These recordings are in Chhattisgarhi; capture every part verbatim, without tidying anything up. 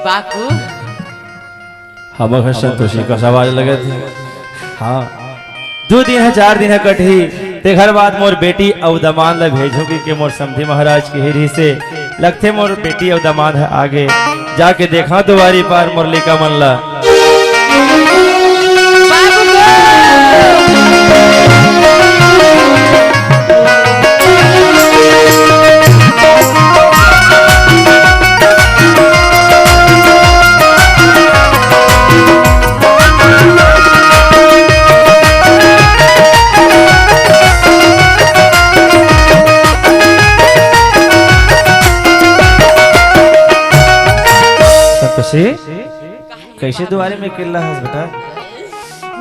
बाबू। हमर घर संतोषी कस आवाज लगत हे। हाँ, दू दिन हे, चार दिन हे कटही, तेखर बाद मोर बेटी अउ दमांद ला भेजहूँ कहिके मोर समधी महाराज केहे रिहिसे। लगथे मोर बेटी अउ दमांद ह आगे, जाके देखा दुवारी पार मोर लइका मन ला। संतोषी, कइसे दुवारी में अकेल्ला हस बेटा?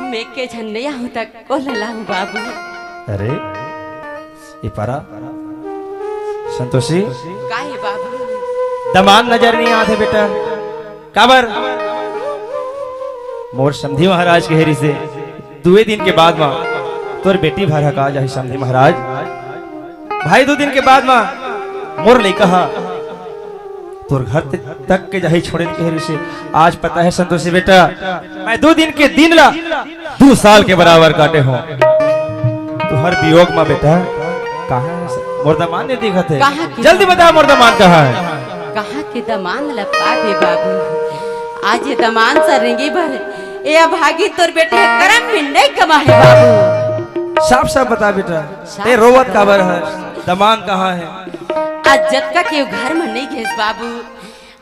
मैं के झन नइ आहूँ तक ओला लाहूँ बाबू। अरे, ए पारा, संतोषी, का हे बाबू? दमांद नजर नइ आत हे बेटा। काबर? मोर समधी महाराज केहे रिहिसे, दुए दिन के बाद म तोर बेटी भर हका जाही समधी महाराज। भाई, दू दिन के बाद म मोर लइका ह तोर घर ते-, तक के जाही छोड़े ल केहे रिहिसे। आज पता हे संतोषी बेटा, मैं दू दिन के दिन ला दू साल के बराबर काटे हँव। तुँहर वियोग म बेटा, कहाँ हे स-, मोर दमांद नइ दिखत हे? कहाँ के जल्दी बता, मोर दमांद कहाँ हे? कहाँ के दमांद ल पाबे बाबू? आज ए दमांद स रेंगे बर ए अभागी तोर बेटी ह करम में नइ कमा हे बाबू। साफ साफ बता बेटा, साफ ए रोवत साफ। काबर हस? दमांद कहाँ हे? आज जतका के घर म नइ गेस बाबू,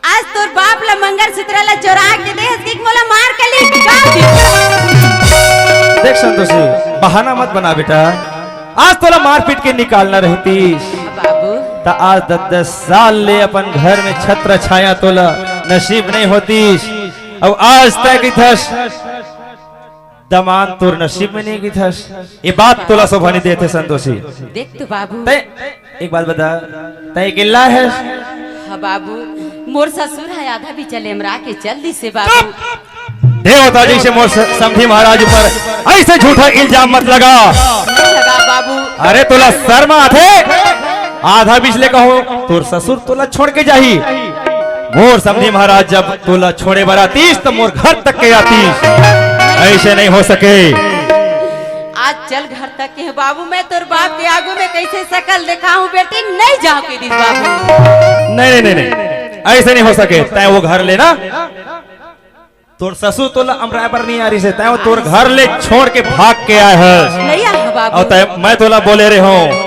आज तोर बाप ला मंगलसूत्र ला चोरा के देहस कि मोला मार के निकाल दिस। देख संतोषी, बहाना मत बना बेटा। आज तोला मारपीट के निकालना रहतीस, बाबू। त आज दस दस साल ले अपन घर में छत्र छाया तोला नसीब नइ होतीस। अउ आज तैं कहिथस, दमांद तोर नसीब में नइ गिथस। ये बात तोला शोभा नइ देथे संतोषी। देख तो बाबू। तैं एक बात बता, तैं अकेल्ला हस? हाँ बाबू, मोर ससुर ह आधा बीचा ले अमरा के चल दिसे बाबू। देवता जइसे मोर स-, समधी महाराज ऊपर अइसे झूठा इल्जाम मत लगा। नइ लगा बाबू। अरे तोला शर्म आथे? आधा बीच ले कहूँ, तोर ससुर तोला छोड़ के जाही। मोर समधी महाराज जब तोला छोड़े बर आतीस, त मोर घर तक के आतीस। अइसे नइ हो सके। आज चल घर तक के बाबू, मैं तोर बाप के आगू में कइसे सकल देखाहूँ बेटी, नइ जाहूँ कहि दिस बाबू। नहीं, नहीं, नहीं, नहीं, अइसे नइ हो सके। तैं वो घर ले ना, तोर ससुर तोला अमराय बर नइ आय रिहिसे, तैं वो तोर घर ले छोड़ के भाग के आय हस। नइ आय हँव बाबू। अउ तैं, मैं तोला बोले रेहेंव,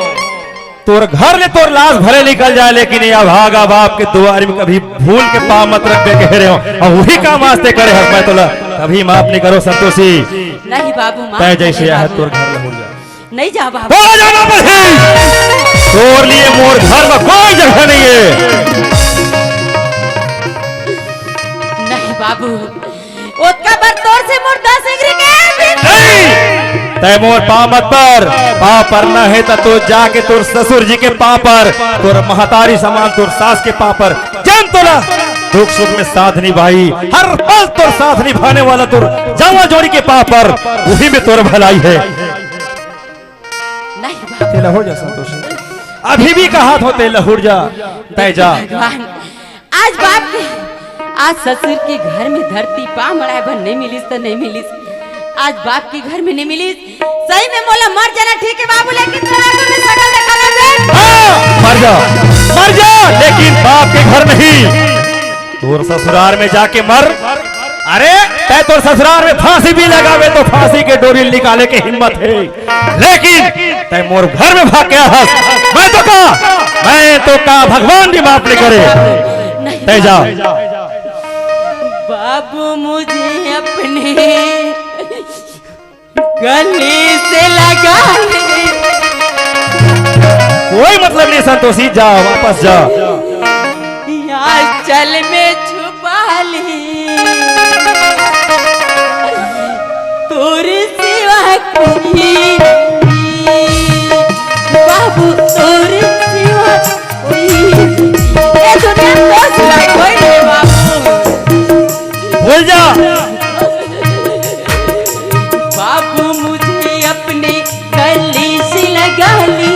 तोर घर ले तोर लाश भले निकल जाय, लेकिन ये अभागा बाप के दुवारी में कभी भूल के पाँव मत रखबे कहे रेहेंव। अउ उही काम आज तैं करे हस, मैं तोला कभी माफ नइ करँव संतोषी। नहीं बाबू, माफ तैं जइसे आय हस तोर घर ले हो जा। नइ जाहूँ बाबू। बोला जाना नहीं। तोर लिए मोर घर में कोई जगह नहीं है। नहीं बाबू, ओतका बर तोर से मोर दस एकरी के भी नहीं। तैं मोर पाँव मत पर, पाँव परना हे त तो जाके तोर ससुर जी के पाँव पर, तोर महतारी समान तोर सास के पाँव पर, जेन तोला दुख सुख में साथ निभाही, हर पल तोर साथ निभाने वाला तोर जामा जोड़ी के पाँव पर, उही में तोर भलाई हे। नहीं बाबू। तें लहुर जा संतोषी, अभी भी कहत हँव तें लहुर जा, तैं जा। भगवान, आज बाप के, आज ससुर के घर में धरती पाँव मड़ाय बर नइ मिलिस त नइ मिलिस, आज बाप के घर में नइ मिलिस। सही में मोला मर जाना ठीक हे बाबू, लेकिन तोर आगू में सकल देखाना बे। हाँ, मर जा, मर जा, लेकिन बाप के घर नहीं। तोर ससुरार में जाके मर। अरे, तैं तोर ससुरार में फांसी भी लगाबे त फांसी के डोरी निकाले के हिम्मत हे, लेकिन तैं मोर घर में भाग के आय हस। मैं तो का, मैं तो का भगवान भी माफ नइ करे। नहीं तैं जा। बाबू, मुझे अपने गले से लगा ले। कोई मतलब नहीं संतोषी, जा, वापस जा। या चल में छुपा ले। तोर सिवा कोई नहीं। बाबू, तोर सिवा कोई नहीं। ये दुनिया में तोर सिवा कोई नहीं बाबू। भूल जा। बाबू मुझे अपने गले से लगा ले,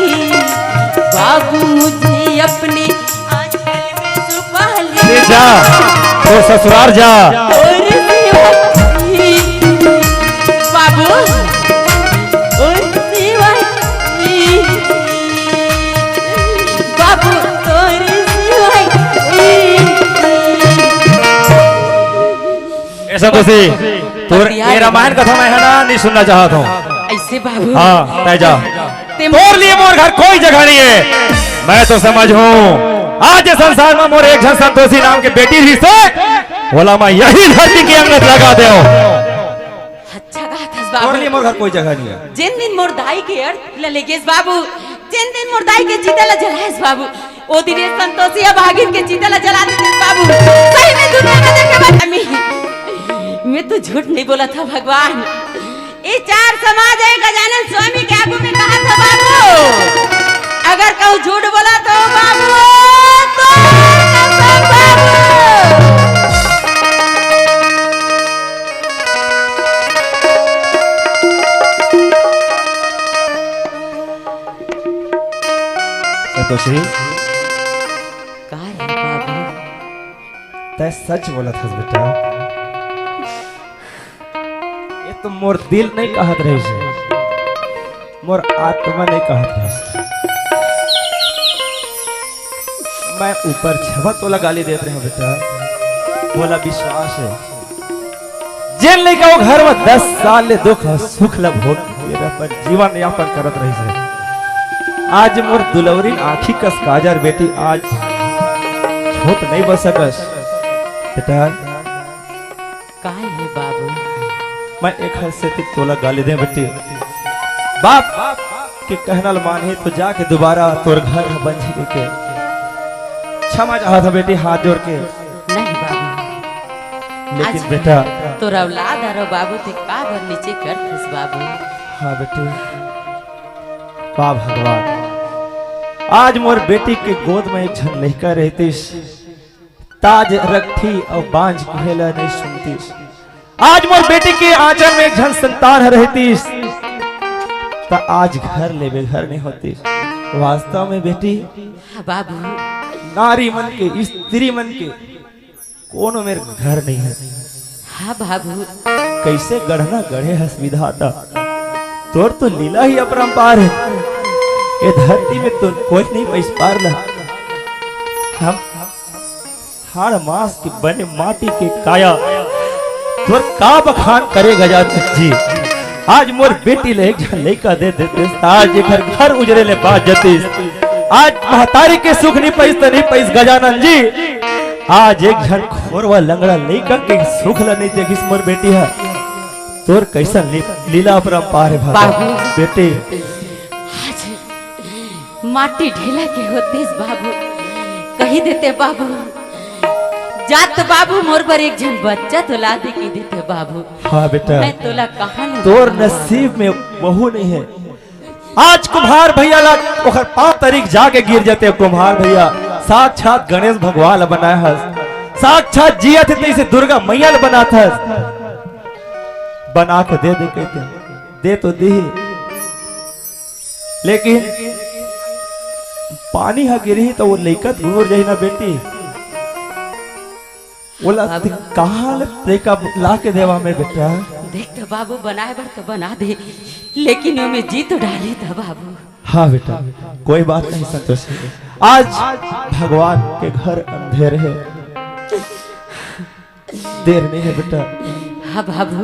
बाबू मुझे अपने आंचल में छुपा ले। ले जा। तो ससुराल जा। तोर सिवाय, बाबू, तोर सिवाय, बाबू, तोर सिवाय। ए संतोषी, तोर बतिया ये रे रामायण बाबू। कथा मैं है ना, नहीं सुनना चाहत हूँ। ऐसे बाबू। हाँ, तय जा। ते तोर लिए मोर घर कोई जगह नहीं है। मैं तो समझ हूँ, आज ये संसार में मोर एक झन संतोषी नाम के बेटी रहिसे, ओला मैं यही धरती के अंगत लगा देव। अच्छा कहा थस बाबू। तोर लिए मोर घर कोई जगह नहीं है। जिन दिन मोर दाई के अर्थ ल लेगेस बाबू, जिन दिन मोर दाई के चिता ल जलाएस बाबू, ओ दिन ये संतोषी अभागिन के चिता ल जला देते बाबू। सही में दुनिया में देखे बात मैं, मैं तो झूठ नहीं बोला था भगवान। ये चार समाज है गजानन स्वामी के आगू में कहा था बाबू, अगर कहूँ झूठ बोला तो बाबू, तो कसम बाबू। संतोषी, का रे बाबू? तै सच बोलत हस बेटा। ये तो मोर दिल नहीं कहत रहिस हे, मोर आत्मा नहीं कहत रहिस। मैं ऊपर छवा तोला गाली देत रहा बेटा, मोला विश्वास है। जेन लइका वो घर में दस साल ले दुख सुख ला भोग के अपन जीवन यापन करत रहिस हे, आज मोर दुलौरी आँखी कस काजर बेटी आज छोट नहीं बस सकस। बेटा, काय हे बाबू? मैं एक हद से तोला गाली दे बेटी। बाप के कहना ल मानही तो जाके दोबारा तोर घर ह बन जी के। क्षमा चाहत हँव बेटी, हाथ जोड़ के। नहीं बाबू। लेकिन आज बेटा, तोर औलाद हरव बाबू, ते का बर नीचे करथस बाबू? हाँ बेटी, वाह भगवान, आज मोर बेटी के गोद में एक झन लइका रहतिस, त आज रखती अउ बांझ कहे ला नहीं सुनतिस। आज मोर बेटी के आंचल में एक झन संतान ह रहतिस, त आज घर ले बेघर नहीं होतिस। वास्तव में बेटी, हाँ बाबू। नारी मन के, स्त्री मन के कोनो मेर घर नहीं है। हाँ बाबू। कैसे गढ़ना गढ़े हस विधाता, तोर तो लीला ही अपरंपार है। ये धरती में तो कोई नहीं पैस पार ला। हम हाड़ मांस के बने माटी के काया, तोर का बखान करे गजानन जी। आज मोर बेटी ले एक झन लइका दे देतिस, त आज एकर घर उजरे ले बाच जतिस। आज महतारी के सुख नहीं पइस त नहीं पइस गजानन जी, आज एक झन खोरवा लंगड़ा लइका के सुख ल नहीं देखिस मोर बेटी ह। तोर कैसन ली-, लीला अपरंपार हे भगवान। बाबू। बेटी। आज माटी ढेला के होतिस बाबू, कही देते बाबू, जात बाबू मोर बर एक झन बच्चा तो ला दे के देते बाबू। हाँ बेटा, मैं तोला कहाँ ले तोर जाऊँ बाबू? नसीब में बहू नहीं है। आज कुम्हार भैया ला ओखर पाँव तरी जाके गिर जते। कुम्हार भैया साक्षात गणेश भगवान ला बनाए हस, साक्षात जियत हे तइसे दुर्गा मैया ला बनात हस, बना के दे दे कहते, दे तो दी, लेकिन पानी ह गिरही त वो लइका दूर जाही ना बेटी। ओला बाबू। ते कहाँ ले तेका ला के देवा मैं बेटा? देख तो बाबू, बनाए बर तो बना दे, लेकिन ओमे जी तो डाली त बाबू। हाँ बेटा, कोई बात नहीं संतोषी, आज भगवान के घर अंधेर हे, देर नहीं है बेटा। हाँ बाबू।